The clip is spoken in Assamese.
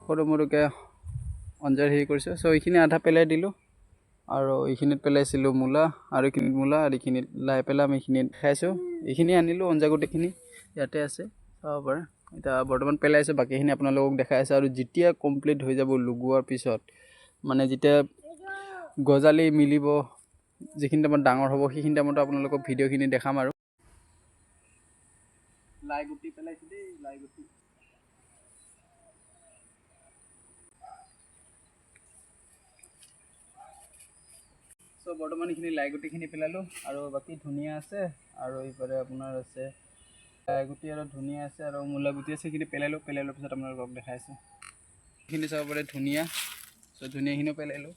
সৰু মৰুকৈ আঞ্জাৰ হেৰি কৰিছোঁ। চ' এইখিনি আধা পেলাই দিলোঁ আৰু এইখিনিত পেলাইছিলোঁ মূলা আৰু এইখিনিত মূলা আৰু এইখিনিত লাই পেলাম, এইখিনিত খাইছোঁ। এইখিনি আনিলোঁ আঞ্জা, গোটেইখিনি ইয়াতে আছে, চাব পাৰে। এতিয়া বৰ্তমান পেলাইছোঁ, বাকীখিনি আপোনালোকক দেখাই আছোঁ। আৰু যেতিয়া কমপ্লিট হৈ যাব লগোৱাৰ পিছত, মানে যেতিয়া গজালি মিলিব, যিখিনি টাইমত ডাঙৰ হ'ব, সেইখিনি টাইমতো আপোনালোকক ভিডিঅ'খিনি দেখাম। আৰু লাই গুটি পেলাইছোঁ দেই, লাই গুটি। চ' বৰ্তমান এইখিনি লাই গুটিখিনি পেলালোঁ আৰু বাকী ধনিয়া আছে আৰু এইফালে আপোনাৰ আছে লাই গুটি আৰু ধনিয়া আছে আৰু মূলা গুটি আছে, সেইখিনি পেলালোঁ। পেলাই লোৱাৰ পিছত আপোনালোকক দেখাইছোঁ। এইখিনি চাব পাৰে ধনিয়া। চ' ধনিয়াখিনিও পেলালোঁ।